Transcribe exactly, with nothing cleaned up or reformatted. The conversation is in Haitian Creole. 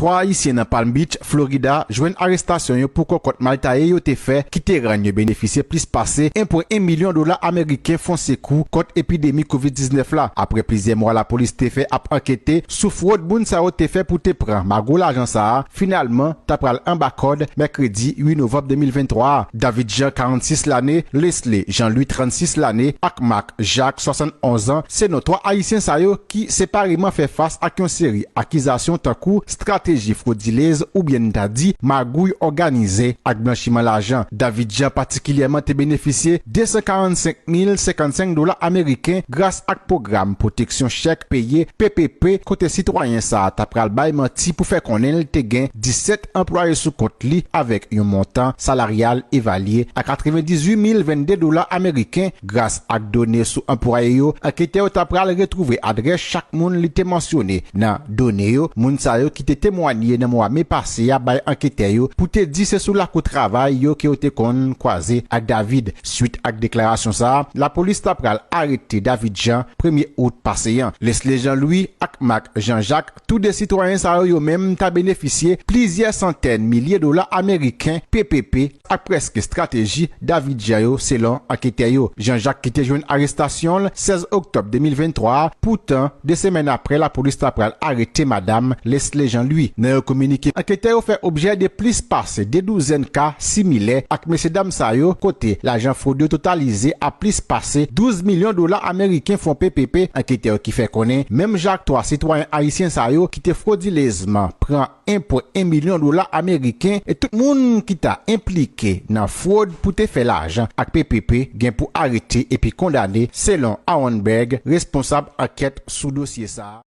Twa Ayisyen nan Palm Beach, Florida, jwenn arestasyon yo pou kòkòt mal taye yo te fè, ki te rann yo benefisye plis pase en pwen en milyon dola ameriken fon sekou kont epidemi kovid diznèf la. Apre plizyè mwa lapolis te fè ap ankete sou fwod moun sa yo te fè pou te pran magwo lajan sa a, finalman, ta pral anba kòd mèkredi uit novanm de mil venntwa a. David Jean, karannsis lane, Leslie Jean Louis, trannsis lane, ak Marc Jacques, swasannonz an, se non twa Ayisyen sa yo ki separeman fè fas ak yon seri akizasyon tankou estrateji fwodilez oubyen n ta di magouy òganize ak blanchiman lajan. David Jean patikilyèman te benefisye de san karannsenk mil senkannsenk dola ameriken gras ak pwogram pwoteksyon chèk peye, P P P, kote sitwayen sa a ta pral bay manti pou fè konnen l te gen disèt anplwaye sou kont li avèk yon montan salaryal evalye a katrevendizuit mil vennde dola ameriken. Gras ak done sou anplwaye yo, anketè yo ta pral retwouve adrès chak moun li te mansyone nan done yo, moun sa yo ki te temwanye nan mwa me pase a bay anketè yo pou te di se sou lakou travay yo ke yo te konn kwaze ak David. Swit ak deklarasyon sa a, lapolis ta pral arete David Jean premye out pase an. Leslie Jean Louis ak Marc Jean Jacques, tou de sitwayen sa yo, yo menm ta benefisye plizyè santèn milye dola ameriken P P P ak prèske estrateji David Jean yo, selon anketè yo. Jean Jacques ki te jwenn arestasyon l sèz oktòb de mil venntwa a, poutan, de semèn apre, lapolis ta pral arete madanm Leslie Jean Louis. Nan yon kominike, anketè yo fè objè de plis pase de douzèn ka similè ak mesyedam sa yo, kote lajan fwod yo totalize a plis pase douz milyon dola ameriken fon P P P. Anketè yo ki fè konnen, menm jan ak twa sitwayen ayisyen sa yo ki te fwodilezman pran en pwen en milyon dola ameriken, e tout moun ki ta enplike nan fwod pou te fè lajan ak P P P gen pou arete epi kondane, selon Aaron Berg, responsab ankèt sou dosye sa a.